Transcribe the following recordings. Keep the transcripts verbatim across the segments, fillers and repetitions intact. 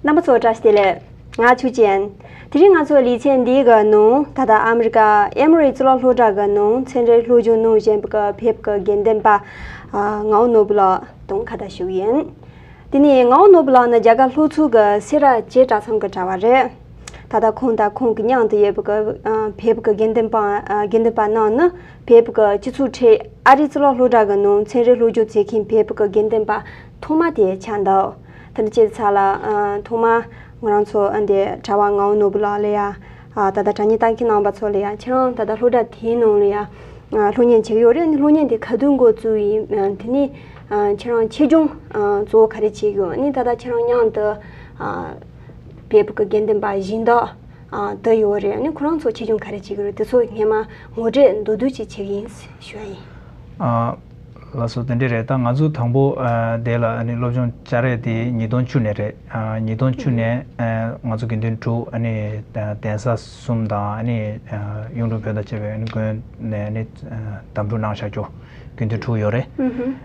རྣམ་པ་ཚོ་བཀྲ་ཤིས་བདེ་ལེགས། ང་ཆུ་ཅན། དེ་རིང་ང་ཚོའི་ལེ་ཚན་འདིའི་གི་ནང་ད་ལྟ་ཨ་མི་རི་ཀ་ཨེ་མོ་རི་གཙུག་ལག་སློབ་གྲྭ་གི་ནང་ཚན་རིག་སློབ་སྦྱོང་གནང་བཞིན་པའི་གི་བོད་ཀྱི་དགེ་འདུན་པ་ཨ་ངག་དབང་ནོར་བུ་ལགས་དང་ཁ་བརྡ་ཞུ་གི་ཡིན། དེ་ནས་ངག་དབང་ནོར་བུ་ལགས་ནི་རྒྱ་གར་ལྷོ་ཕྱོགས་ཀྱི་སེ་ར་བྱེས་གྲྭ་ཚང་གི་གྲྭ་བ་རེད། ད་ལྟ་ཁོང་དང་ཁོང་གི་མཉམ་དུ་ཡོད་པའི་གི་ཨ་བོད་ཀྱི་དགེ་འདུན་པ་ཨ་དགེ་འདུན་པ་རྣམས་ནི་བོད་ཀྱི་སྤྱི་ཚོགས་ཁྲོད་ཨ་རིའི་གཙུག་ལག་སློབ་གྲྭ་གི་ནང་ཚན་རིག་སློབ་སྦྱོང་བྱེད་མཁན་བོད་ཀྱི་དགེ་འདུན་པ་ཐོག་མ་དེ་ཆགས་འདུག་དེ་འདྲ་བྱས་ཙང་ལ་ཨ་ཐོག་མ་ང་རང་ཚོ་ཨ་འདི་གྲྭ་བ་ངག་དབང་ནོར་བུ་ལགས་ལ་ཡ་ཨ་ད་ལྟ་དྲ་བརྙན་ལྟ་མཁན་རྣམ་པ་ཚོ་ལ་ཡ་ཁྱེད་རང་ད་ལྟ་སློབ་གྲྭ་དེའི་ནང་ལ་ཡ་ཨ་སློབ་གཉེར་བྱེད་ཀྱི་ཡོད་རེད། ཨ་ནི་སློབ་གཉེར་དེ་ག་དུས་འགོ་བཙུགས་ཡིན། ཨ་དེ་ནས་ཨ་ཁྱེད་རང་ཆེད་སྦྱོང་ཨ་གཙོ་བོ་ག་རེ་བྱེད་ཀྱི་ཡོད། ཨ་ནི་ད་ལྟ་ཁྱེད་རང་མཉམ་དུ་ཨ་བོད་ཀྱི་དགེ་འདུན་པ་གཞན་དག་ཨ་དེ་ཡོད་རེད། ཨ་ནི་ཁོ་རང་ཚོ་ཆེད་སྦྱོང་ག་རེ་བྱེད་ཀྱི་རེད། དེ་ཚོ་སྔས་མ་ངོ་སྤྲོད་མདོར་བསྡུས་ཅིག་བྱེད་ཀྱི་ཡིན་ཞུ་བ་ཡིན། ཨ། ལགས་སོ། དེ་འདྲ་རེད། ད་ང་ཚོ་དང་པོ་ཨ་དེ་ལ་ཨ་ནི་སློབ་སྦྱོང་བྱ་རེས་དེ་ཉིས་སྟོང་བཅུ་ནས་རེད། ཨ་ཉིས་སྟོང་བཅུ་ནས་ཨ་ང་ཚོ་དགེ་འདུན་དྲུག་ཨ་ནི་ཨ་གདན་ས་གསུམ་དང་ཨ་ནི་ཨ་གཡུང་དྲུང་བོན་དང་བཅས་པའི་ཨ་ནི་དགོན་ནས་ཨ་ནི་ཨ་དམ་ཕྲུག་གནང་བཞག་རྒྱུ་དགེ་འདུན་དྲུག་ཡོད་རེད།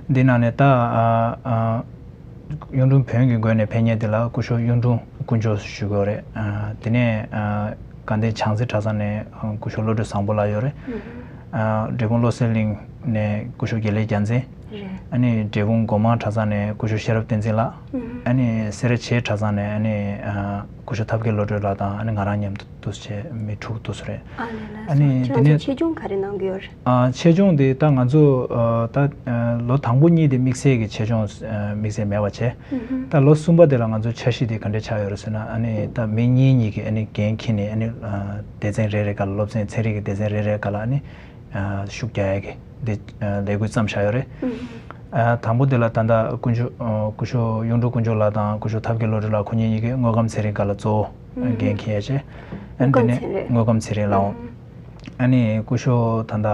འདི་ནང་ནས་ད་ཨ་ཨ་གཡུང་དྲུང་བོན་གྱི་དགོན་ནས་ཕེབས་མཁན་དེ་ལ་སྐུ་ཞབས་གཡུང་དྲུང་དཀོན་མཆོག་ཞུ་གི་ཡོད་རེད། ཨ་དེ་ནས་ཨ་དགའ་ལྡན་བྱང་རྩེ་གྲྭ་ཚང་ནས་ཨ་སྐུ་ཞབས་བློ་གྲོས་བཟང་པོ་ལགས་ཡོད་རེད། ཨ་འབྲས་སྤུངས་བློ་གསལ་གླིང་ནས་སྐུ་ཞབས་དགེ་ལེགས་རྒྱལ་མཚན། རེད། ཨ་ནི་འབྲས་སྤུངས་སྒོ་མང་གྲྭ་ཚང་ནས་སྐུ་ཞབས་ཤེས་རབ་བསྟན་འཛིན་ལགས། ཨ་ནི་སེ་ར་བྱེས་གྲྭ་ཚང་ནས་ཨ་ནི་ཨ་སྐུ་ཞབས་ཐབས་མཁས་བློ་གྲོས་ལགས་དང་ཨ་ནི་ང་རང་མཉམ་དུ་འདུག་སེ་བྱས་མི་དྲུག་འདུག་སེ་རེད། ཨ་ལས་ལགས་སོ། ཨ་ནི་ཁྱེད་དེ་རང་ཚོ་ནས་ཆེད་སྦྱོང་ག་རེ་གནང་གི་ཡོད་རེད། ཨ་ཆེད་སྦྱོང་དེ་ད་ང་ཚོ་ཨ་ད་ཨ་ལོ་དང་པོ་གཉིས་དེ་དམིགས་བསལ་གྱི་ཆེད་སྦྱོང་ཨ་དམིགས་བསལ་མེད་པ་བྱས། ད་ལོ་གསུམ་པ་དེ་ལ་ང་ཚོ་འཆར་གཞི་དེ་ག་འདྲས་ཆགས་ཡོད་རེད་ཟེར་ན། ཨ་ནི་ད་མི་གཉིས་གཉིས་ཀྱིས་ཨ་ནི་འགན་འཁྱེར་ནས་ཨ་ནི་ཨ་སྡེ་ཚན་རེ་རེ་སྒང་ལ་སློབ་ཚན་ཚན་རིག་གི་སྡེ་ཚན་རེ་རེ་སྒང་ལ་ཨ་ནི་ཨ་ཤུགས་རྒྱག་ཡ་གི་དེ་ཨ་ལས་འགུལ་བརྩམས་བཞག་ཡོད་རེད། ཨ་དང་པོ་དེ་ལ་ད་ལྟ་དཀོན་མཆོག་ཨ་སྐུ་ཞབས་གཡུང་དྲུང་དཀོན་མཆོག་ལགས་དང་སྐུ་ཞབས་ཐབས་མཁས་བློ་གྲོས་ལགས་ཁོ་གཉིས་གཉིས་ཀྱིས་དངོས་ཁམས་ཚན་རིག་སྒང་ལ་གཙོ་བོ་འགན་འཁྱེར་ཡ་བྱས། ཨ་ནི་དེ་ནས་དངོས་ཁམས་ཚན་རིག་ལགས། ཨ་ནི་སྐུ་ཞབས་ད་ལྟ་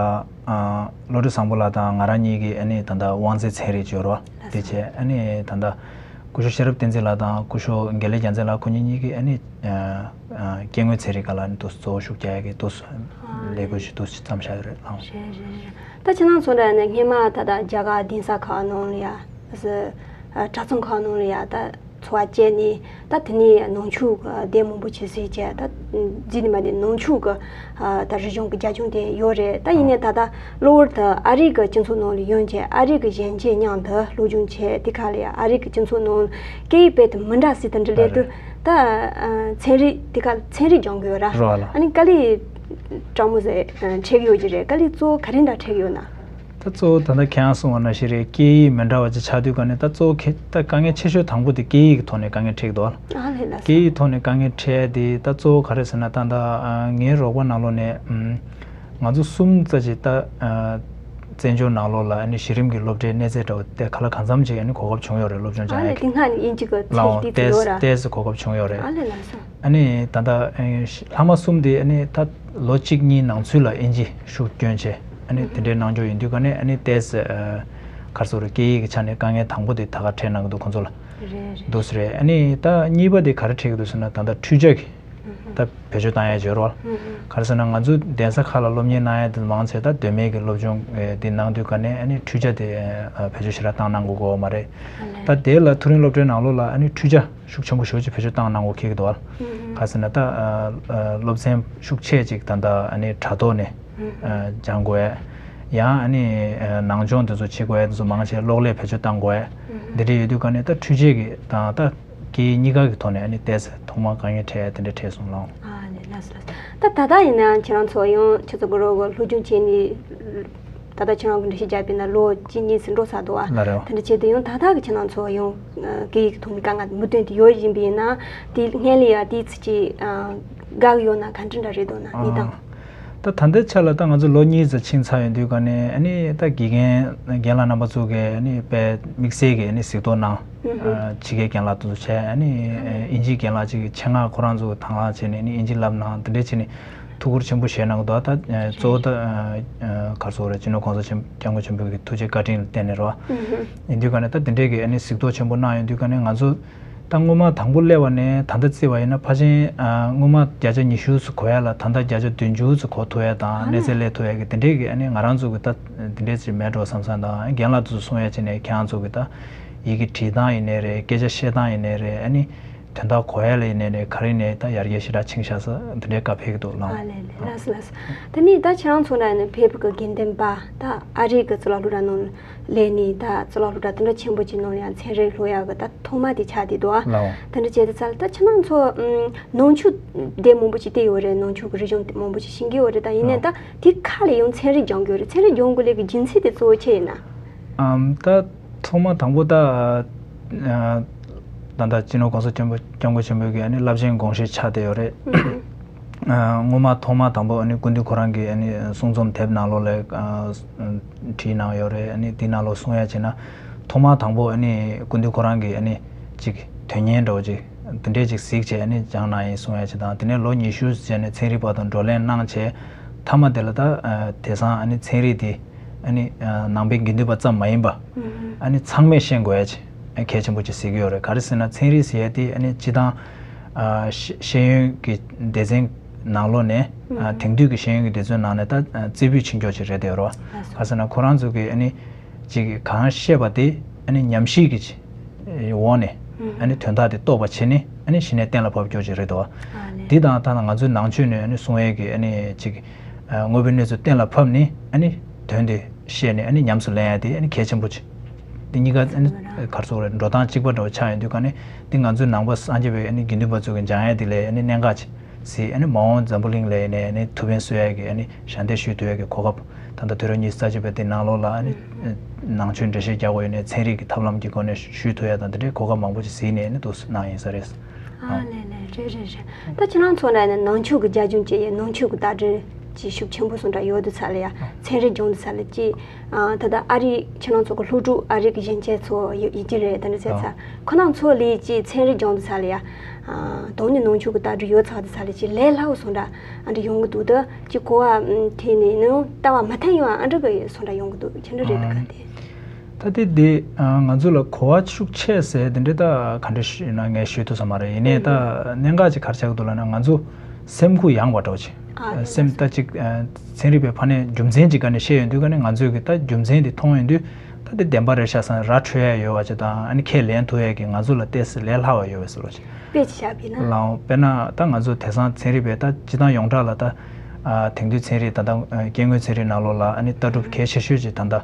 ཨ་བློ་གྲོས་བཟང་པོ་ལགས་དང་ང་རང་གཉིས་ཀྱིས་ཨ་ནི་ད་ལྟ་དབང་རྩའི་ཚན་རིག་ཅིག་ཡོད་རེད་བ། དེ་བྱས་ཨ་ནི་ད་ལྟ་སྐུ་ཞབས་ཤེས་རབ་བསྟན་འཛིན་ལགས་དང་སྐུ་ཞབས་དགེ་ལེགས་རྒྱལ་མཚན་ལགས་ཁོ་གཉིས་གཉིས་ཀྱིས་ཨ་ནི་ཨ་སྐྱེ་དངོས་ཚན་རིག་སྒང་ལ་ཨ་ནི་དུ་གཙོ་བོ་ཤུགས་རྒྱག་ཡ་གི་དུ་ལས་འགུལ་ཞིག་དུ་བརྩམས་བཞག་ཡོད་རེད། ཨང་། རེད་རེད་རེད། ད་ཁྱེད་རང་ཚོ་འདྲ་ནི་སྔས་མ་ད་ལྟ་རྒྱ་གར་གདན་ས་ཁག་ནང་ལ་ཡ། ཨ་གྲྭ་ཚང་ཁག་ནང་ལ་ཡ་ད་འཚོ་བ་སྐྱེལ་ནས་ད་དེ་ནས་ནང་ཆོས་ཀྱི་སྡེ་མང་པོ་ཆེ་སེ་བྱས་ད་འཛིན་ནས་མ་ནས་ནང་ཆོས་ཀྱི་ཨ་ད་རིག་གཞུང་གི་རྒྱ་ཁྱོན་དེ་ཡོད་རེད། ད་ཡིན་ནའི་ད་ལྟ་གློ་བུར་དུ་ཨ་རི་གི་སྤྱི་ཚོགས་ནང་ལ་ཡོང་བྱས་ཨ་རི་གི་གཞོན་སྐྱེས་མཉམ་དུ་སློབ་སྦྱོང་བྱས་དེ་ཁ་ལ་ཡ་ཨ་རི་གི་སྤྱི་ཚོགས་ནང་སྐད་ཡིག་རྦད་དེ་མི་འདྲ་སེ་དེ་འདྲ་སླེབས་དུས་ད་ཨ་ཚན་རིག་དེ་ཁ་ཚན་རིག་སྦྱང་གི་ཡོད་ར། རོ་ལ། ཨ་ནི་དཀའ་ལས་སྤྲང་མོ་ཟེར་འཕྲད་ཡོད་ཀྱི་རེད། དཀའ་ལས་གཙོ་བོ་ག་རེ་འདྲ་འཕྲད་ཡོད་ན། ད་གཙོ་བོ་ད་ལྟ་ཁྱེད་རང་གསུངས་པ་ནང་བཞིན་རེད། སྐད་ཡིག་མི་འདྲ་བ་ཅིག་ཆགས་དུས་ག་ནས་ད་གཙོ་བོ་ཁེ་ད་དཀའ་ངལ་ཆེ་ཤོས་དང་པོ་དེ་སྐད་ཡིག་གི་ཐོག་ནས་དཀའ་ངལ་འཕྲད་ཀྱི་འདུག་ཨ། ཨ་ལས་ལགས་སོ། སྐད་ཡིག་ཐོག་ནས་དཀའ་ངལ་འཕྲད་དེ་ད་གཙོ་བོ་ག་རེ་ཟེར་ན་ད་ད་ཨ་ངའི་རོགས་པ་ནང་ལོགས་ནས་ཨམ་ང་ཚོ་གསུམ་ཙམ་ཅིག་ད་ཨ་བཙན་བྱོལ་ནང་ལོགས་ལ་ཨ་ནི་གཞི་རིམ་གྱི་སློབ་གྲྭའི་གནས་ཚད་འདྲ་བོ་དེ་ག་ལ་གང་འཚམ་ཅིག་ཨ་ནི་གོ་སྐབས་བྱུང་ཡོད་རེད། སློབ་སྦྱོང་ཨ་སྦྱང་ཡ་ལས་གི་དེ་སྔ་ནས་ཨིན་ཇི་གི་ཚིག་ལའང་དེ་ཚོ་ཏེས་ཡོད་ར། ཏེས་གོ་སྐབས་བྱུང་ཡོད་རེད། ཨ་ལས་ལགས་སོ། ཨ་ནི་ད་ལྟ་ཨེ་ལྷག་མ་གསུམ་དེ་ཨ་ནི་ད་ལོ་གཅིག་གཉིས་ནང་ཚུད་ལ་ཨིན་ཇི་ཤུགས་བསྐྱོན་བྱས་ཨ་ནི་དེ་འདྲའི་གནང་འཇོག་ཡིན་དུས་ག་ནས་ཨ་ནི་ཏེས་ཨ་ག་རེ་ཟེར་དགོས་རེད། སྐད་ཡིག་གི་ཆ་ནས་དཀའ་ངལ་དང་པོ་དེ་ད་ག་འཕྲད་གནང་གི་འདུག་ཁོང་ཚོ་ལ། རེད་རེད། འདུག་སེ་རེད། ཨ་ནི་ད་གཉིས་པ་དེ་ག་རེ་འཕྲད་ཀྱི་འདུག་ཟེར་ན་ད་ལྟ་འཕྲུལ་ཆས་ཀྱི་ད་བེད་སྤྱོད་བཏང་ཡ་ཡོད་རེད་བ། ག་རེ་ཟེར་ན་ང་ཚོ་གདན་ས་ཁག་ལ་སློབ་གཉེར་གནང་ཡ་དེ་མང་ཆེ་ད་དོན་མེད་ཀྱི་སློབ་སྦྱོང་ཨེ་དེ་གནང་དུས་ག་ནས་ཨ་ནི་འཕྲུལ་ཆས་དེ་ཨ་བེད་སྤྱོད་ཞེ་དྲག་བཏང་གནང་དགོས་ཀྱི་ཡོད་མ་རེད། ད་དེ་ལ་མཐོ་རིམ་སློབ་གྲྭའི་ནང་ལོགས་ལ་ཨ་ནི་འཕྲུལ་ཆས་ཤུགས་ཆེན་པོ་ཞེ་པོ་ཅིག་བེད་སྤྱོད་བཏང་གནང་དགོས་འཁེལ་གྱི་འདུག་བ། ག་རེ་ཟེར་ན་ད་ཨ་ཨ་སློབ་ཚན་ཤུགས་ཆེ་ཅིག་ད་ལྟ་ཨ་ནི་དྲ་ཐོག་ནས་ཨ་སྦྱང་དགོས་ཡ། ཡང་ཨ་ནི་ཨ་ནང་སྦྱོང་དེ་ཚོ་བྱེད་དགོས་ཡ་དེ་ཚོ་མང་ཆེ་གློག་ཀླད་བེད་སྤྱོད་བཏང་དགོས་ཡ། འདི་འདྲ་ཡོད་དུས་ག་ནས་ད་འཕྲུལ་ཆས་ཀྱི་དང་ད་སྐད་ཡིག་གཉིས་ཀ་གི་ཐོག་ནས་ཨ་ནི་ཏོག་ཙམ་ཐོག་མར་དཀའ་ངལ་འཕྲད་ཡ་དེ་འདྲ་འཕྲད་སོང་ལགས། ཨ་ནི་ལགས་སོ་ལགས་སོ། ད་ད་ལྟ་ཡིན་ན་ཁྱེད་རང་ཚོ་ཡང་ཁྱེད་ཚོ་གི་རོགས་གི་སློབ་སྦྱོང་བྱས་ནས་ད་ལྟ་ཁྱེད་རང་གི་འགྲེལ་བཤད་བརྒྱབ་པ་ཡིན་ན་ལོ་གཅིག་གཉིས་ཙམ་འགྲོ་ཚར་འདུག་ཨ། ལགས་རེད། དེ་འདྲ་བྱས་དུས་ཡང་ད་ལྟ་གི་ཁྱེད་རང་ཚོ་ཡང་སྐད་ཡིག་གི་ཐོག་ནས་དཀའ་ངལ་མུ་མཐུད་དུ་ཡོད་བཞིན་པ་ཡིན་ན་དེ་སྔོན་ལ་ཡ་དེའི་ཚིག་ཅིག་དགའ་གི་ཡོད་ན་ག་འདྲ་འདྲ་རེད་འདུག་ན་གནས་སྟངས། ད་ད་ལྟའི་ཆ་ལ་ད་ང་ཚོ་ལོ་གཉིས་ཙམ་ཕྱིན་ཚར་ཡོང་དུས་ག་ནས་ཨ་ནི་ད་དགེ་རྒན་རྒན་ལགས་རྣམ་པ་ཚོ་གིས་ཨ་ནི་དཔེ་དམིགས་བསལ་གྱི་ཨ་ནི་གཟིགས་རྟོག་གནང་། ཕྱི་རྒྱལ་རྒན་ལགས་དེ་ཚོ་བྱས་ཨ་ནི་ཨིན་ཇིའི་རྒན་ལགས་ཅིག་གིས་ཆེད་མངགས་ཁོ་རང་ཚོ་གིས་དང་བླངས་བྱས་ནས་ཨ་ནི་ཨིན་ཇི་བསླབ་གནང་། དེ་འདྲས་བྱས་ནས་ཐུགས་ཁུར་ཆེན་པོ་བཞེས་གནང་གི་འདུག་ད་གཙོ་བོ་ད་ག་རེ་ཟེར་དགོས་རེད། སྤྱི་ནོར་གོང་ས་ཆེན་སྐྱབས་མགོན་ཆེན་པོ་གི་ཐུགས་རྗེ་བཀའ་དྲིན་ལ་བརྟེན་ནས་རེད་བ། ཡིན་དུས་ག་ནས་ད་དེ་འདྲས་ཀྱི་ཨ་ནི་གཟིགས་རྟོག་ཆེན་པོ་གནང་ཡོང་དུས་ག་ནས་ང་ཚོ་ད་སྔོན་མ་དང་པོ་སླེབས་པ་ནས་ད་ལྟ་བརྩིས་པ་ཡིན་ན་ཕལ་ཆེར་ཨ་སྔོན་མ་བརྒྱ་ཆ་ཉི་ཤུ་ཙམ་གོ་ཡ་ལ་ད་ལྟ་བརྒྱ་ཆ་བདུན་ཅུ་ཙམ་གོ་ཐུབ་ཡ་དང་གནས་ཚད་སླེབས་ཐུབ་ཡ་གི་དེ་འདྲས་ཀྱི་ཨ་ནི་ང་རང་ཚོ་གི་ད་དེ་འདྲས་ཅིག་མེད་འགྲོ་བསམ་བསམ་དང་རྒན་ལགས་ཚོ་གསུང་ཡ་བྱས་ནས་ཁྱེད་རང་ཚོ་གི་ད་ཡི་གེ་བྲིས་སྟངས་ཡིན་ནའི་རེད། སྐད་ཆ་བཤད་སྟངས་ཡིན་ནའི་རེད། ཨ་ནི་ དོན་དག་གོ་ཡ་ལ་ཡིན་ནའི་ནས་ག་རེ་ནས་ད་ཡར་རྒྱས་ཞེ་དྲག་ཕྱིན་ཤག་ས་འདི་འདྲའི་བཀའ་ཕེབས་ཀྱི་འདུག་ལགས། ཨ་ལས་ལས་ལགས་སོ་ལགས་སོ། དེ་ནས་ད་ཁྱེད་རང་ཚོ་ན་ནི་ཕེབས་གི་དགེ་འདུན་པ་ད་ཨ་རི་གི་གཙུག་ལག་སློབ་གྲྭ་ནང་ལས་ནི་ད་གཙུག་ལག་སློབ་གྲྭ་དེ་འདྲ་ཆེན་པོ་ཅིག་ནང་ལ་ཡང་ཚན་རིག་སློབ་ཡག་གི་ད་ཐོག་མ་དེ་ཆགས་བསྡད་འདུག་ཨ། ལགས། དེ་འདྲ་བྱས་ཏེ་ཚར་ད་ཁྱེད་རང་ཚོ་ཨམ་ནང་ཆོས་དེ་མང་པོ་ཅིག་བལྟས་ཡོད་རེད། ནང་ཆོས་གི་རིག་གཞུང་དེ་མང་པོ་ཅིག་ཤེས་ཀྱི་ཡོད་རེད། ད་ཡིན་ནའི་ད་དེ་ཁ་ལས་ཡང་ཚན་རིག་སྦྱང་གི་ཡོད་རེད། ཚན་རིག་སྦྱང་དགོས་ལས་གི་རྒྱུ་མཚན་དེ་གཙོ་བོ་ཆེ་ཡིན་ན། ཨམ་ད་ཐོག་མ་དང་པོ་ད་ཨ་ད་ད་སྤྱི་ནོར་གོང་ས་སྐྱབས་མགོན་སྐྱབས་མགོན་ཆེན་པོ་གི་ཨ་ནི་རླབས་ཆེན་དགོངས་བཞེད་ཆགས་བསྡད་ཡོད་རེད། ཨ་སྔོན་མ་ཐོག་མ་དང་པོ་ཨ་ནི་སྐུ་མདུན་ཁོ་རང་གི་ཨ་ནི་གསུང་རྩོམ་དེབ་ནང་ལོགས་ལ་ཨ་བྲིས་གནང་ཡོད་རེད། ཨ་ནི་དེ་ནང་ལོགས་གསུང་ཡ་བྱས་ན་ཐོག་མ་དང་པོ་ཨ་ནི་སྐུ་མདུན་ཁོ་རང་གི་ཨ་ནི་ཅིག་དོན་སྙིང་འདྲ་བོ་ཅིག་དེ་འདྲས་ཅིག་གཟིགས་བྱས་ཨ་ནི་སྦྱངས་གནང་ཡིན་གསུང་ཡ་བྱས་དང་། དེ་ནས་ལོ་ཉི་ཤུ་བྱས་ནས་ཚན་རིག་པ་དང་བགྲོ་གླེང་གནང་བྱས་མཐའ་མ་དེ་ལ་ད་ཨ་དེང་སང་ཨ་ནི་ཚན་རིག་དེ་ཨ་ནི་ཨ་ནང་པའི་དགེ་འདུན་པ་ཙམ་མ་ཡིན་པ་ཨ་ནི་ཚང་མས་ཤེས་དགོས་ཡ་ཅིག་གལ་ཆེན་པོ་ཅིག་གཟིགས་ཀྱི་ཡོད་རེད། ག་རེ་ཟེར་ན་ཚན་རིག་ཟེར་ཡ་དེ་ཨ་ནི་སྤྱི་བཏང་ཨ་ཤེས་ཤེས་ཡོན་གྱི་སྡེ་ཚན་ནང་ལོགས་ནས་ཨ་དེང་དུས་ཀྱི་ཤེས་ཡོན་གྱི་སྡེ་ཚན་ནང་ནས་ད་ཨ་རྩེ་ཕུད་ཕྱིན་ཀྱོག་ཅིག་རེད་དེ་རོ། ག་རེ་ཟེར་ན་ཁོ་རང་ཚོ་གི་ཨ་ནི་ཅིག་གང་བཤད་པ་དེ་ཨ་ནི་ཉམས་ཞིབ་ཀྱི་འོག་ནས་ཨ་ནི་དོན་དག་དེ་རྟོགས་པ་བྱས་ནས་ཨ་ནི་གཞི་ནས་གཏན་ལ་ཕབ་ཀྱོག་ཅིག་རེད་དོ། འདི་དང་ད་ང་ཚོའི་ནང་ཆོས་ནས་ཨ་ནི་གསུང་ཡས་ཀྱི་ཨ་ནི་ཅིག་དངོས་པོའི་གནས་ཚུལ་གཏན་ལ་ཕབ་ནས་ཨ་ནི་དོན་དེ་བཤད་ནས་ཨ་ནི་ཉམས་སུ་ལེན་ཡ་དེ་ཨ་ནི་གལ་ཆེན་པོ་ཅིག་འདི་གཉིས་ཀ་ཨ་ནི་ག་རེ་ཟེར་དགོས་རེད། འགྲོ་སྟངས་གཅིག་པ་འདྲ་བོ་ཆགས་ཡོང་དུས་ག་ནས་འདི་ང་ཚོའི་ནང་པ་སངས་རྒྱས་པའི་ཨ་ནི་དགེ་འདུན་པ་ཚོ་གི་སྦྱང་ཡ་དེ་ལས་ཨ་ནི་གནད་འགག་ཅིག་ཟེར། ཨ་ནི་མ་འོངས་འཛམ་བུ་གླིང་ལ་ཡིན་ནའི་ཨ་ནི་ཐུགས་ཕན་གསོས་ཡ་གི་ཨ་ནི་ཞལ་འདེབས་ཞུ་ཐུབ་ཡ་གི་གོ་སྐབས་ད་ལྟ་དུས་རབས་ཉི་ཤུ་རྩ་གཅིག་པའི་དེ་ནང་ལོགས་ལ་ཨ་ནི་ནང་ཆོས་འགྲེལ་བཤད་རྒྱག་དགོས་ཡོད་ནའི་ཚན་རིག་གི་ཐབས་ལམ་གྱི་སྒོ་ནས་ཞུ་ཐུབ་ཡ་དང་དེ་འདྲའི་གོ་སྐབས་མང་པོ་ཅིག་གཟིགས་ནས་ཨ་ནི་འདུག་སེ་གནང་ཡིན་ས་རེད། ཨ་ལས་ལས་རེད་རེད་རེད། ད་ཁྱེད་རང་ཚོ་ལ་ནི་ནང་ཆོས་ཀྱི་རྒྱ་ཁྱོན་བཅས་ཡ་ནང་ཆོས་ཀྱི་ལྟ་གྲུབ་ཅིག་ཤུགས་ཆེན་པོ་སོང་འདྲ་ཡོད་དུས་ས་ལ་ཡ་ཚན་རིག་སྦྱོང་དུས་ས་ལ་ཅིག་ཨ་ད་ལྟ་ཨ་རི་ཁྱེད་རང་ཚོ་གི་སློབ་ཕྲུག་ཨ་རི་གི་གཞོན་སྐྱེས་ཚོ་ཡོད་ཡིན་གྱི་རེད། དེ་འདྲ་བྱས་ཚར་ཁོ་རང་ཚོ་ལས་ཀྱི་ཚན་རིག་སྦྱོང་དུས་ས་ལ་ཡ་ཨ་དོན་ནི་ནང་ཆོས་ཀྱི་ལྟ་གྲུབ་ཡོད་ཚར་དུས་ས་ལ་ཅིག་ལས་སླ་བོ་སོང་འདྲ་ཨ་འདྲ་ཡོང་གི་འདུག་ད་ཅིག་གོ་བ་ཨམ་དེ་ནི་ནང་ལྟ་བ་མ་མཐུན་ཡོང་ཨ་འདྲ་གི་སོང་འདྲ་ཡོང་གི་འདུག་ཁྱེད་འདྲ་རེད་ད་ག་དེ། ད་དེ་དེ་ཨ་ང་ཚོ་ལ་གོ་བ་ཤུགས་ཆེ་ཟེར་དེ་འདྲ་ད་ག་འདྲ་ཞུས་ན་ངས་ཞུ་ཐུབ་ས་མ་རེད། ཡིན་ནའི་ད་གནད་འགག་ཅིག་ག་རེ་ཆགས་ཀྱི་འདུག་ལབ་ན་ང་ཚོ་སེམས་ཁུར་ཡངས་པ་འདྲ་བོ་ཅིག་ཨ་སེམས་ད་ཅིག་ཨ་ཚན་རིག་པའི་ཕ་ནས་རྒྱུ་མཚན་ཅིག་ག་ནས་བཤད་ཡོང་དུས་ག་ནས་ང་ཚོས་གི་ད་རྒྱུ་མཚན་དེ་མཐོང་ཡོང་དུས་ད་དེ་བདེན་པ་རེད་ཤག་བསམ་ར་འཕྲོད་ཡ་ཡོད་པ་ཅིག་དང་ཨ་ནི་ཁས་ལེན་ཐུབ་ཡ་གི་ང་ཚོ་ལ་ཏོག་ཙམ་ལས་སླ་བ་ཡོད་པའི་བཟོ་འདྲ་ཅིག་དཔེ་ཅིག་བཞག་པ་ཡིན་ན། ལའང་དཔེར་ན་ད་ང་ཚོ་དེང་སང་ཚན་རིག་པའི་ད་སྤྱི་བཏང་ཡོངས་གྲགས་ལ་ད་ཨ་དེང་དུས་ཚན་རིག་ད་ལྟ་ཨ་སྐྱེ་དངོས་ཚན་རིག་ནང་ལོགས་ལ་ཨ་ནི་ལྟ་གྲུབ་གལ་ཆེ་ཤོས་ཅིག་ད་ལྟ་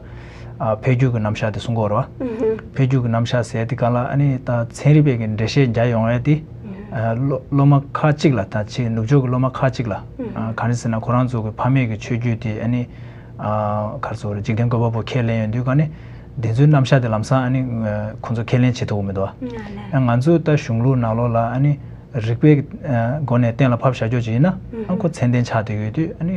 ཨ་འཕེལ་འགྱུར་གྱི་རྣམ་གཞག་དེ་གསུང་གི་ཡོད་རེད་བ། འཕེལ་འགྱུར་གྱི་རྣམ་གཞག་ཟེར་དེ་ག་ལ་ཨ་ནི་ད་ཚན་རིག་པའི་གི་འགྲེལ་བཤད་རྒྱག་ཡོང་ཡ་དེ་ཨ་སློ་སློབ་མ་ཁག་ཅིག་ལ་ད་ཆེས་ནུབ་ཕྱོགས་ཀྱི་སློབ་མ་ཁག་ཅིག་ལ་ཨ་ག་རེ་ཟེར་ན་ཁོ་རང་ཚོ་གི་ཕ་མེས་ཀྱི་ཆོས་བརྒྱུད་དེ་ཨ་ནི་ཨ་ག་རེ་ཟེར་དགོས་རེད། འཇིག་རྟེན་བཀོད་པ་པོ་ཁས་ལེན་ཡོང་དུས་ག་ནི་དེ་ཚོའི་རྣམ་གཞག་དེ་ལམ་སང་ཨ་ནི་ཁོ་ཚོ་ཁས་ལེན་བྱེད་ཐུབ་ཀྱི་མི་འདུག་བ། ང་ཚོ་ད་གཞུང་ལུགས་ནང་ལོགས་ལ་ཨ་ནི་རིགས་པའི་སྒོ་ནས་གཏན་ལ་ཕབ་བཞག་ཀྱོག་ཅིག་ཡིན་ན་ཨ་ཁོ་ཚད་ལྡན་ཆགས་བསྡད་ཡོད་དུས་ཨ་ནི་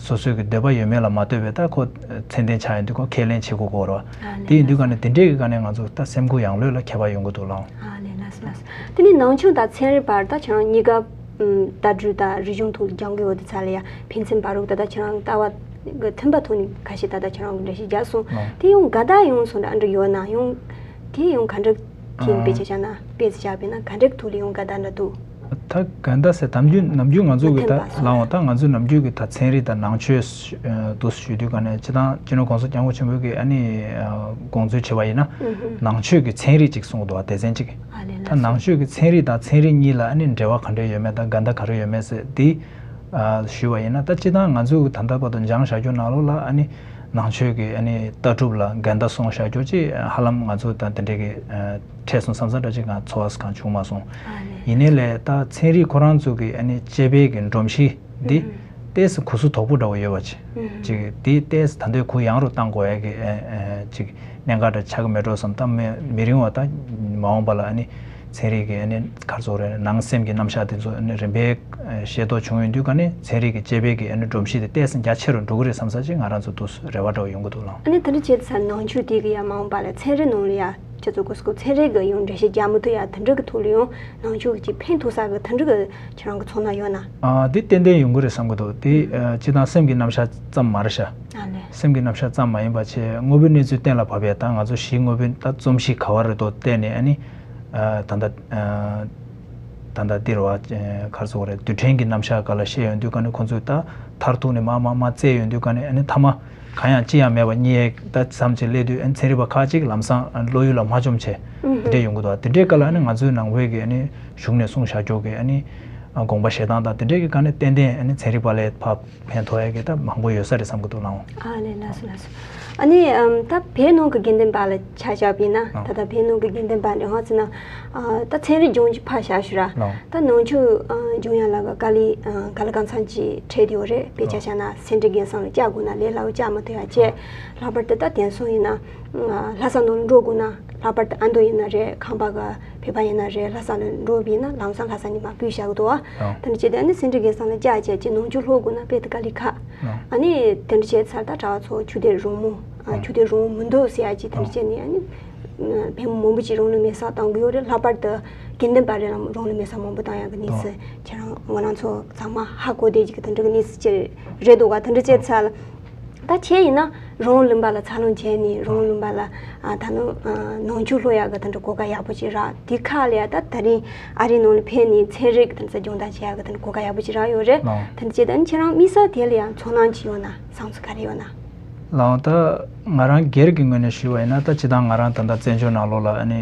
སོ་སོའི་གི་འདོད་པ་ཡོད་མེད་ལ་མ་ལྟོས་པའི་ད་ཁོ་ཚད་ལྡན་ཆགས་ཡོང་དུས་ཁོ་ཁས་ལེན་བྱེད་དགོས་ཀྱི་ཡོད་རེད་བ། དེ་ཡིན་དུས་ག་ནི་དེ་འདྲའི་གི་ག་ནས་ང་ཚོ་ད་སེམས་ཁུར་ཡངས་ལོས་ལ་ཁྱད་པར་ཡོང་གི་འདུག་ལགས། ཨ་ལས་ལགས་སོ་ལགས་སོ། དེ་ནི་ནང་ཆོས་དང་ཚན་རིག་བར་ད་ཁྱེད་རང་གཉིས་ཀ་ལྟ་གྲུབ་དང་རིག་གཞུང་ཐོག་སྦྱང་གི་ཡོད་དུས་ས་ལ་ཡ་ཕན་ཚུན་བར་རུ་ད་ལྟ་ཁྱེད་རང་ལྟ་བ་གི་མཐུན་པ་ཐོག་ནས་ཁ་ཤས་ད་ལྟ་ཁྱེད་རང་གི་འགྲེལ་བཤད་རྒྱག་སོང་། དེ་ཡང་དགའ་ཟླ་ཡོང་སོང་འདྲ་ཨ་འདྲ་ཡོད་ན་ཡང་དེ་ཡང་ག་འདྲ་ཁྱེད་དཔེ་ཆ་བཞག་ན་དཔེ་ཆ་བཞག་པས་ན་ག་འདྲ་ཐོག་ལ་ཡང་དགའ་ཟླ་འདྲ་འདུག་ད་ག་འདྲ་ཟེར་ནམ་རྒྱུན་ནམ་རྒྱུན་ང་ཚོ་གི་ད་མཐུན་པ་སོང་། ལའང་ད་ང་ཚོ་ནམ་རྒྱུན་གི་ད་ཚན་རིག་དང་ནང་ཆོས་ཨ་འདུག་ཞུ་དུས་ག་ནས་སྤྱི་བཏང་སྤྱི་ནོར་གོང་ས་སྐྱབས་མགོན་ཆེན་པོ་གི་ཨ་ནི་ཨ་དགོངས་ཚུལ་བྱས་པ་ཡིན་ན་ནང་ཆོས་ཀྱི་ཚན་རིག་ཅིག་གསུངས་འདུག་བ། སྡེ་ཚན་ཅིག་ཨ་ལས་ད་ལགས་ནང་ཆོས་ཀྱི་ཚན་རིག་དང་ཚན་རིག་གཉིས་ལ་ཨ་ནི་འབྲེལ་བ་ག་འདྲ་ཡོད་མེད་དང་འགལ་ཟླ་ག་རེ་ཡོད་མེད་ཟེར་འདི་ཨ་ཞུས་པ་ཡིན་ན་ད་སྤྱི་བཏང་ང་ཚོ་གི་ད་ལྟ་བར་དུ་སྦྱངས་བཞག་རྒྱུ་ནང་ལོགས་ལ་ཨ་ནི་ནང་ཆོས་ཀྱི་ཨ་ནི་ལྟ་གྲུབ་ལ་འགལ་ཟླ་སོང་བཞག་རྒྱུ་ཅིག་ཧ་ལམ་ང་ཚོ་དང་དེ་འདྲའི་གི་ཨ་འཕྲད་སོང་བསམ་ས་འདྲ་ཅིག་ང་ཚོར་བ་གང་བྱུང་མ་སོང་། ཨ་ནི་ཡིན་ནའི་ལས་ད་ཚན་རིག་ཁོ་རང་ཚོ་གི་ཨ་ནི་དཔྱད་པའི་གི་སྒྲོམ་གཞི་འདི་ཨུ་ཏོག་ཙམ་གུ་སུ་དོག་པོ་འདྲ་བོ་ཡོད་པ་ཅིག་ཨུ་ཅིག་འདི་ཏོག་ཙམ་ད་དུང་གུ་ཡངས་རུ་གཏང་དགོས་ཡ་གི་ཨ་ཨ་ཅིག་གནད་འགག་འདྲ་ཆགས་ཀྱི་མེད་འགྲོ་བསམ། ད་མི་མི་རིང་བ་ད་མ་འོངས་པ་ལ་ཨ་ནི་ཚན་རིག་གི་ཨ་ནི་ག་རེ་ཟེར་དགོས་རེད། ནང་སེམས་ཀྱི་རྣམ་གཞག་དེ་ཚོ་ཨ་ནི་རིམ་པས་ཤེས་རྟོགས་བྱུང་ཡོང་དུས་ག་ནས་ཚན་རིག་གི་དཔྱད་པའི་གི་ཨ་ནི་སྒྲོམ་གཞི་དེ་ཏོག་ཙམ་རྒྱ་ཆེ་རུ་འགྲོ་གི་རེད་བསམ་ས་ཅིག་ང་རང་ཚོ་འདུག་རེ་བ་འདྲ་བོ་ཡོང་གི་འདུག་ལགས། ཨ་ནི་དེ་འདྲ་བྱས་ཙང་ནང་ཆོས་དེ་གི་ཡང་མ་འོངས་པ་ལ་ཚན་རིག་ནང་ལ་ཡ་ཁྱེད་ཚོ་གོ་སྐབས་ཚན་རིག་གི་ཡང་འགྲེལ་བཤད་རྒྱག་མི་ཐུབ་ཡ་དེ་འདྲ་གི་ཐོག་ལ་ཡང་ནང་ཆོས་ཀྱི་ཕན་ཐོགས་ས་གི་དེ་འདྲ་གི་ཁྱེད་རང་གི་ཚོར་སྣང་ཡོད་ན། ཨ་དེ་ཏན་ཏན་ཡོང་གི་རེད་བསམ་གི་འདུག་དེ་ཨ་སྤྱི་བཏང་སེམས་ཀྱི་རྣམ་གཞག་ཙམ་མ་རེད་ཤག་ཨ་ལས། སེམས་ཀྱི་རྣམ་གཞག་ཙམ་མ་ཡིན་པ་བྱས་དངོས་པོའི་གནས་ཚུལ་གཏན་ལ་ཕབ་པའི་ད་ང་ཚོ་གཞི་དངོས་པོའི་ད་རྩོམ་གཞི་ག་བ་རེད་འདུག་བལྟས་ནས་ཨ་ནི་ཨ་ད་ལྟ་ཨ་ད་ལྟ་འདིར་བ་ཨ་ག་རེ་ཟེར་དགོས་རེད། རྡུལ་ཕྲན་གྱི་རྣམ་གཞག་སྒང་ལ་བཤད་ཡོང་དུས་ག་ནས་ཁོང་ཚོས་ད་མཐར་ཐུག་ནས་མར་མར་མར་བཙལ་ཡོང་དུས་ག་ནས་ཨ་ནི་མཐའ་མ་ གང་ཡང་ཅི་ཡང་མེད་པ་རྙེད་ཡས་ད་བསམ་བྱས་སླེབས་དུས་ཨ་ནི་ཚན་རིག་པ་ཁག་ཅིག་ལམ་སང་ཨ་ནི་བློ་ཡུལ་ལ་མ་འཇོམས་བྱས་དེ་འདྲས་ཡོང་གི་འདུག་དེ་འདྲའི་སྐབས་ལ་ཨ་ནི་ང་ཚོའི་ནང་པའི་གི་ཨ་ནི་གཞུང་ནས་གསུངས་བཞག་ཀྱོག་གི་ཨ་ནི་དགོངས་པ་བཞེས་སྟངས་དང་དེ་འདྲས་ཀྱི་སྒང་ནས་ཏན་ཏན་ཨ་ནི་ཚན་རིག་པ་ལ་ཕར་ཕན་ཐོགས་ཡས་ཀྱི་ད་མང་པོ་ཡོད་ས་རེད་བསམ་གྱི་འདུག་ལགས། ཨ་ལས། ལགས་སོ་ལགས་སོ། ཨ་ནི་ཨམ་ད་བོད་ནང་གི་དགེ་འདུན་པ་ལ་ཆ་བཞག་པ་ཡིན་ན། ཨ། ད་ལྟ་བོད་ནང་གི་དགེ་འདུན་པ་འདྲ་ཧང་ཚི་ན། ཨ། ད་ཚན་རིག་སྦྱོང་རྒྱུ་ཕར་བཞག་ཞུ་ར། ལགས། ད་ནང་ཆོས་ཨ་སྦྱོང་ཡ་ལ་ག་ག་ལེ་ཨ་ག་ལེ་གང་འཚམ་ཅིག་ཁྲིད་དེ་ཡོད་རེད། དཔེ་ཆ་ལགས། བཞག་ན་སེ་འབྲས་དགེ་གསུམ་ལ་བཅར་དགོས་ན་ལས་སླ་བོ་བཅར་མ་ཐུབ་ཡ་བྱས། ལྷག་པར་དུ་ད་དེང་སང་ཡིན་ན་ཨ་ལྷ་ས་ནང་ལ་འགྲོ་དགོས་ན། ལྷག་པར་དུ་ཨ་མདོ་ཡིན་ན་རེད། ཁམས་པ་གི་བོད་པ་ཡིན་ན་རེད། ལྷ་ས་ལ་འགྲོ་བ་ཡིན་ན་ལམ་སང་ལྷ་ས་ནས་མར་སྤོས་བཞག་གི་འདུག་བ། ལགས། དེ་འདྲ་བྱས་ཏེ་ཨ་ནི་སེ་འབྲས་དགེ་གསུམ་ལ་བཅར་བྱས་ཀྱི་ནང་ཆོས་སློབ་དགོས་ན་དཔེ་དེ་ག་ལེ་ཁག་ཨ་ནི་དེ་འདྲ་བྱས་ཚར་ད་གྲྭ་བ་ཚོ་ཆོས་དད་རང་མོས། ཨ། ཨང་། ཆོས་དད་རང་མོས་མི་འདུག་ཟེར་ཡ་ཅིག་དེ་འདྲ་ཨང་། བྱས་ནས་ཨ་ནི་ཕལ་མང་པོ་ཅིག་རང་ལུས་མེར་སྲེག་བཏང་གི་ཡོད་རེད། ལྷག་པར་དུ་དགེ་འདུན་པ་རེ་ལ་རང་ལུས་མེར་སྲེག་མང་པོ་བཏང་ཡག་གི་གནས་ཚུལ་ཨང་། ཁྱེད་རང་ང་རང་ཚོ་ཚང་མ་ཧ་གོ་བསྡད་ཅིག་གི་དེ་འདྲ་གི་གནས་ཚུལ་ཅིག་རེད་འདུག་ག་དེ་འདྲ་བྱས་ཨང་། ཚར་ད་ཁྱེད་ཡིན་ན་རང་ལུས་པ་ལ་འཚར་ལོངས་བྱས་ནས་རང་ལུས་པ་ལ་ཨ་ད་ནི་ཨ་ནང་ཆོས་སློབ་ཡག་གི་དེ་འདྲ་གོ་སྐབས་ཡག་པོ་ཅིག་རག་དེ་ཁག་ལ་ཡ་ད་ད་རིང་ཨ་རི་ནང་ལ་ཕེབས་ནས་ཚན་རིག་གི་དེ་འདྲ་སྦྱོང་བརྡར་བྱེད་ཡག་གི་དེ་འདྲ་གོ་སྐབས་ཡག་པོ་ཅིག་རག་ཡོད་རེད། ལགས། དེ་འདྲ་བྱས་ད་ནི་ཁྱེད་རང་དམིགས་བསལ་དེ་ལ་ཡང་ཚོར་སྣང་ཅིག་ཡོད་ན། བསམ་ཚུལ་ག་རེ་ཡོད་ན། ལགས། ད་ང་རང་སྒེར་གྱི་ངོས་ནས་ཞུས་པ་ཡིན་ན་ད་སྤྱིར་བཏང་ང་རང་ད་ལྟ་བཙན་བྱོལ་ནང་ལོགས་ལ་ཨ་ནི་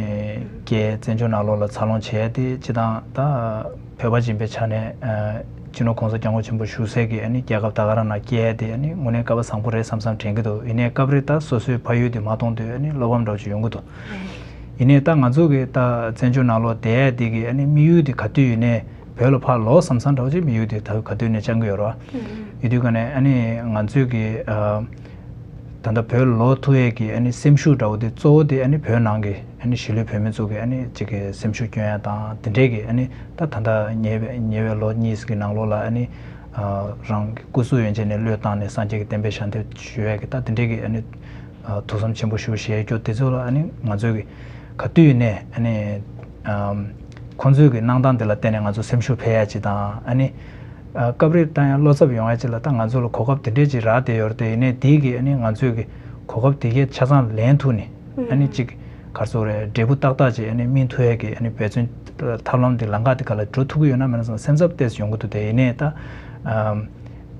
སྐྱེས། བཙན་བྱོལ་ནང་ལོགས་ལ་འཚར་ལོངས་བྱས་ཏེ་སྤྱིར་བཏང་ད་བོད་པ་ཡིན་པའི་ཆ་ནས་ཨ་སྤྱི་ནོར་གོང་ས་སྐྱབས་མགོན་ཆེན་པོ་བཞུགས་སའི་གི་ཨ་ནི་རྒྱལ་ཁབ་ད་ག་རང་ནང་སྐྱེས་ཏེ་ཨ་ནི་དངོས་གནས་སྐལ་བ་བཟང་པོ་རེད་བསམ་བསམ་དྲན་གྱི་འདུག་ཡིན་ནའི་སྐབས་རེ་ད་སོ་སོའི་ཕ་ཡུལ་དེ་མ་མཐོང་དུས་ཨ་ནི་བློ་ཕམ་འདྲ་བོ་ཅིག་ཡོང་གི་འདུག་ཡིན་ནའི་ད་ང་ཚོ་གི་ད་བཙན་བྱོལ་ནང་ལོགས་བསྡད་ཡ་དེ་གི་ཨ་ནི་དམིགས་ཡུལ་དེ་ག་དུས་ཡིན་ནའི། བོད་ལ་ཕར་ལོག་བསམ་བསམ་འདྲ་བོ་ཅིག་དམིགས་ཡུལ་དེ་ད་ག་དུས་ནས་བཅང་གི་ཡོད་རེད་བ། ཡོད་དུས་ཀ་ནས་ཨ་ནི་ང་ཚོས་ཀྱི་ཨ་ད་ལྟ་བོད་ལ་ལོག་ཐུབ་ཡས་ཀྱི་ཨ་ནི་སེམས་ཤུགས་འདྲ་བོ་དེ་གཙོ་བོ་དེ་ཨ་ནི་བོད་ནང་གི་ཨ་ནི་གཞིས་ལུས་བོད་མི་ཚོ་གི་ཨ་ནི་ཅིག་གི་སེམས་ཤུགས་སྐྱོན་ཡ་དང་དེ་འདྲས་ཀྱི་ཨ་ནི་ད་ད་ལྟ་ཉེ་བའི་ཉེ་བའི་ལོ་གཉིས་ཀྱི་ནང་ལོགས་ལ་ཨ་ནི་ཨ་རང་གི་སྐུ་གཟུགས་ཡན་ཆད་ནས་བློས་བཏང་ནས་སངས་རྒྱས་ཀྱི་བསྟན་པའི་ཞབས་འདེགས་ཞུ་ཡས་ཀྱི་ད་དེ་འདྲས་ཀྱི་ཨ་ནི། ཐུགས་བསམ་ཆེན་པོ་ཞུ་ཞེས་ཀྱོ་དེ་ཚོ་ལ་ཨ་ནི་ང་ཚོས་ཀྱི་ག་དུས་ནས་ཨ་ནི་ཁོང་ཚོས་ཀྱི་གནང་སྟངས་དེ་ལ་བརྟེན་ནས་ང་ཚོ་སེམས་ཤུགས་འཕེལ་ཡ་ཅིག་དང་ཨ་ནི་སྐབས་རེ་ད་ཡང་བློ་འཚབ་ཡོང་ཡ་ཅིག་ལ་ད་ང་ཚོ་ལ་གོ་སྐབས་དེ་འདྲས་ཅིག་རག་བསྡད་ཡོད་རེད་དེ་ཡིན་ནའི་དེའི་གི་ཨ་ནི་ང་ཚོས་ཀྱི་གོ་སྐབས་དེ་གས་ཆ་ཚང་ལེན་ཐུབ་ནས་ཨ་ནི་ཅིག་ག་རེ་ཟེར་དགོས་རེད་འབྲས་བུ་ཏག་ཏག་ཅིག་ཨ་ནི་སྨིན་ཐུབ་ཡ་གི་ཨ་ནི་འབད་བརྩོན་ཐབས་ལམ་དེ་ལམ་ཁ་དེ་ག་ལ་འགྲོ་ཐུབ་ཀྱི་ཡོད་ན་མེད་ན་བསམ་སེམས་འཚབ་ཏོག་ཙམ་ཡོང་གི་འདུག་དེ་ཡིན་ནའི་ད་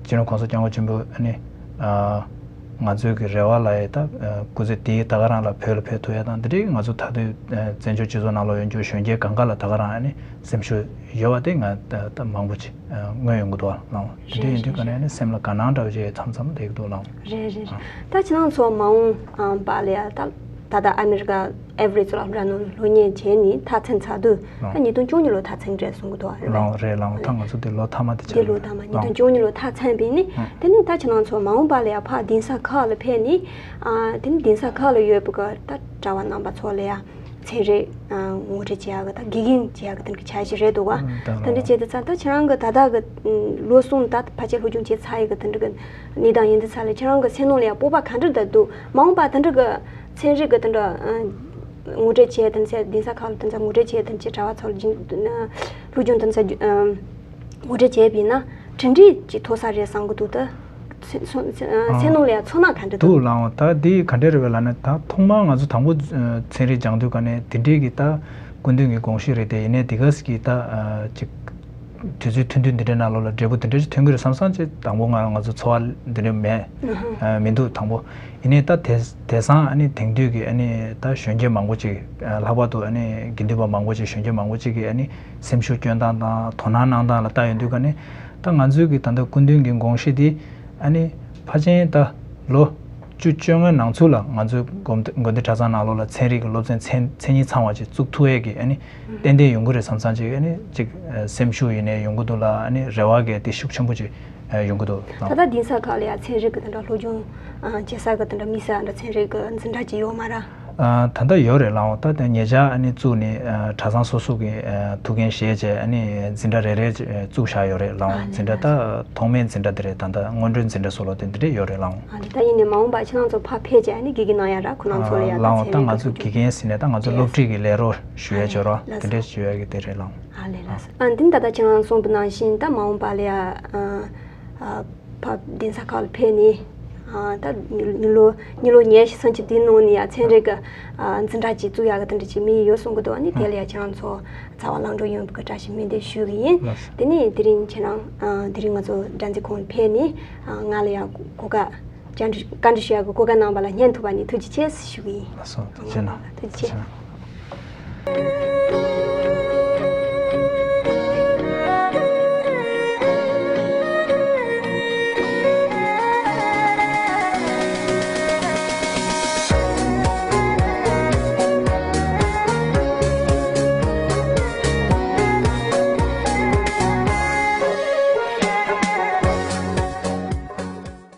སྤྱི་ནོར་གོང་ས་སྐྱབས་མགོན་ཆེན་པོ་ཨ་ནི། ང་ཚོའི་གི་རེ་བ་ལ་ཡ་ད་སྐུ་ཚེ་འདིའི་ད་ག་རང་ལ་བོད་ལ་ཕེབས་ཐུབ་ཡ་དང་འདི་འདྲའི་ང་ཚོ་ད་ལྟའི་བཙན་བྱོལ་སྤྱི་ཚོགས་ནང་ལོགས་ཡོད་རྒྱུ་གཞོན་སྐྱེས་གང་ག་ལ་ད་ག་རང་ཨ་ནི་སེམས་ཤུགས་ཡོད་པ་དེ་ང་ད་མང་པོ་ཅིག་མངོན་ཡོང་གི་འདུག་ལགས། དེ་འདྲ་ཡིན་དུས་ག་ནས་ཨ་ནི་སེམས་ལ་དགའ་སྣང་འདྲ་བོ་ཅིག་མཚམས་མཚམས་སླེབས་ཀྱི་འདུག་ལགས། རེད་རེད་རེད། ད་ཁྱེད་རང་ཚོ་མ་འོངས་པ་ལ་ཡ་ད་ད་ལྟ་ཨ་མི་རི་ཀ་ཨེ་ཝི་རི་ལབ་འདྲ་ནང་སློབ་གཉེར་བྱས་ནས་མཐར་ཕྱིན་ཚར་དུས་ད་ཉིས་སྟོང་བཅུ་གཉིས་ལོ་མཐར་ཕྱིན་རེད་གསུང་གི་འདུག་རེད་བ། ལགས་རེད་ལགས། ད་ང་ཚོ་འདི་ལོ་མཐའ་མ་དེ་ཆགས་འདི་ལོ་མཐའ་མ་ཉིས་སྟོང་བཅུ་གཉིས་ལོ་མཐར་ཕྱིན་པ་ཡིན་ནི། དེ་ནས་ད་ཁྱེད་རང་ཚོ་མ་འོངས་པ་ལ་ཡ་ཕར་གདན་ས་ཁག་ལ་ཕེབས་ནི། དེ་ནས་གདན་ས་ཁག་ལ་ཡོད་པའི་གི་ད་གྲྭ་བ་རྣམ་པ་ཚོ་ལ་ཡ་ཚན་རིག་ངོ་སྤྲོད་བྱེད་ཡག་གི་ད་དགེ་རྒན་བྱེད་ཡག་གི་དེ་འདྲ་གི་འཆར་གཞི་རེད་འདུག་ག་ད་དེ་འདྲ་བྱས་དུས་ཙང་ད་ཁྱེད་རང་གི་ད་ལྟ་གི་ལོ་གསུམ་ད་ཕལ་ཆེར་སློབ་སྦྱོང་བྱས་ཚར་ཡག་གི་དེ་འདྲ་གི་གནས་སྟངས་ཡིན་དུས་ཙང་ལ་ཁྱེད་རང་གི་སེམས་ནང་ལ་ཡ་སྤོབས་པ་ག་འདྲ་ད་འདུག་མ་འོངས་པ་དེ་འདྲ་གི་ཚན་རིག་གི་དེ་འདྲ་ངོ་སྤྲོད་བྱས་དེ་ཚོ་གདན་ས་ཁག་ལ་དེ་ཚོ་ངོ་སྤྲོད་བྱས་དེ་ཚོ་གྲྭ་བ་ཚོ་ལ་སྦྱིན་སློབ་སྦྱོང་དེ་ཚོ་ངོ་སྤྲོད་བྱས་པ་ཡིན་ན་གྲུབ་འབྲས་ཅིག་ཐོབ་ས་རེད་བསམ་གི་འདུག་ད་སེམས་ནང་ལ་ཡ་ཚོར་སྣང་ག་འདྲ་འདུག་འདུག་ལགས། ད་འདི་ག་འདྲ་རེད་པས་ལབ་ན་ད་ཐོག་མར་ང་ཚོ་དང་པོ་ཚན་རིག་སྦྱང་དུས་ག་ནས་དེ་འདྲའི་གི་ད་སྐུ་མདུན་གྱི་དགོངས་གཞི་རེད་དེ་ཡིན་ནའི་འདི་ག་ཟེར་གི་ད་ཅིག་དུས་ཚོད་ཐུང་ཐུང་འདི་འདྲའི་ནང་ལོགས་ལ་འབྲས་བུ་འདི་འདྲ་ཞིག་ཐོན་གྱི་རེད་བསམ་བསམ་ཅིག་དང་པོ་ང་ང་ཚོ་ཚོར་བ་འདི་འདྲ་མེད་མི་འདུག་དང་པོ། ཡིན་ནའི་ད་དེ་དེང་སང་ཨ་ནི་དེང་དུས་ཀྱི་ཨ་ནི་ད་གཞོན་སྐྱེས་མང་པོ་ཅིག་ལྷག་པར་དུ་ཨ་ནི་དགེ་འདུན་པ་མང་པོ་ཅིག་གཞོན་སྐྱེས་མང་པོ་ཅིག་གིས་ཨ་ནི་སེམས་ཤུགས་སྐྱོན་སྟངས་དང་དོ་སྣང་གནང་སྟངས་ལ་ལྟ་ཡོང་དུས་ཀ་ནི་ད་ང་ཚོའི་གི་ད་ལྟ་སྐུ་མདུན་གྱི་དགོངས་གཞི་དེ་ཨ་ནི་ཕལ་ཆེར་ད་ལོ་བཅུ་བཅོ་ལྔའི་ནང་ཚུད་ལ་ང་ཚོའི་དགོན་དགོན་སྡེ་གྲྭ་ཚང་ནང་ལོགས་ལ་ཚན་རིག་གི་སློབ་ཚན་མཚན་མཚན་ཉིད་ཚང་བ་ཅིག་བཙུགས་ཐུབ་ཡས་ཀྱི་ཨ་ནི་ཏན་ཏན་ཡོང་གི་རེད་བསམ་བསམ་ཅིག་ཨ་ནི་ཅིག་སེམས་ཤུགས་ཡིན་ནའི་ཡོང་གི་འདུག་ལ་ཨ་ནི་རེ་བ་གི་དེ་ཤུགས་ཆེན་པོ་ཅིག་ཡོང་གི་འདུག་ད་ལྟ་གདན་ས་ཁག་ལ་ཡང་ཚན་རིག་གི་དེ་འདྲ་སློབ་སྦྱོང་བྱེད་ས་གི་དེ་འདྲ་དམིགས་བསལ་འདྲ་ཚན་རིག་གི་འཛིན་གྲྭ་ཅིག་ཡོད་མ་རེད། ད་ལྟ་ཡོད་རེད་ལགས། ད་ལྟ་ཉེ་ཆར་ཨ་ནི་བཙུགས་ནས་གྲྭ་ཚང་སོ་སོ་གི་ཐུགས་འགན་བཞེས་བྱས་ཨ་ནི་འཛིན་གྲྭ་རེ་རེ་བཙུགས་བཞག་ཡོད་རེད་ལགས། འཛིན་གྲྭ་ད་ཐོག་མའི་འཛིན་གྲྭ་དེ་རེད། ད་ལྟ་སྔོན་འགྲོའི་འཛིན་གྲྭ་སོགས་ལ་དེ་འདི་འདྲས་ཡོད་རེད་ལགས། ཨ་ནི་ད་ཡིན་ནའི་མ་འོངས་པ་ཁྱེད་རང་ཚོ་ཕར་ཕེབས་བྱས་ཨ་ནི་དགེ་རྒན་གནང་ཡ་ར་ཁོ་རང་ཚོ་ལ་ཡ་ད་ལགས། ཚན་ད་རིག་ང་གི་ཚོ་སློབ་དགེ་རྒན་ཟེར་ནས་ད་ང་ཚོ་སློབ་ཁྲིད་ཀྱི་ལས་རོགས་ཞུ་ཡས་བྱོས་རོགས་དེ་འདྲས་ཞུ་ཡས་ཀྱི་དེ་རེད་ལགས། ཨ་ལས་ལགས་སོ། ཨ་འདི་ད་ལྟ་ཁྱེད་རང་གསུངས་པ་ནང་བཞིན་ད་མ་འོངས་པ་ལ་ཡ་ཨ་ཕ་གདན་ས་ཁག་ལ་ཕེབས་ནས་ཨ་ད་མི་ལོ་མི་ལོ་ཉི་ཤུ་སུམ་ཅུ་དེའི་ནང་ནས་ཡ་ཚན་རིག་གི་ཨ་འཛིན་གྲྭ་ཅིག་བཙུགས་ཡག་གི་དེ་འདྲ་ཅིག་དམིགས་ཡུལ་ཡོད་གསུང་གི་འདུག་ཨ་ནི་དེ་ལ་ཡ་ཁྱེད་རང་ཚོ་རྩ་བ་ལམ་འགྲོ་ཡོང་བའི་གི་བཀྲ་ཤིས་སྨོན་འདུན་ཞུ་གི་ཡིན། ལགས་སོ། དེ་ནས་དེ་རིང་ཁྱེད་རང་ཨ་དེ་རིང་ང་ཚོ་སྒྲ་འཛིན་ཁང་ལ་ཕེབས་ནས་ཨ་ང་ལ་ཡ་གོ་སྐབས་ བཅར་འདྲི་བཀའ་འདྲི་ཞུ་ཡག་གི་གོ་སྐབས་གནང་བ་ལ་སྙན་ཐོ་བ་ནས་ཐུགས་རྗེ་ཆེ་ཞུ་གི་ཡིན། ལགས་སོ། ཐུགས་རྗེ་གནང་། ཐུགས་རྗེ་ཆེ། ཐུགས་རྗེ་གནང་།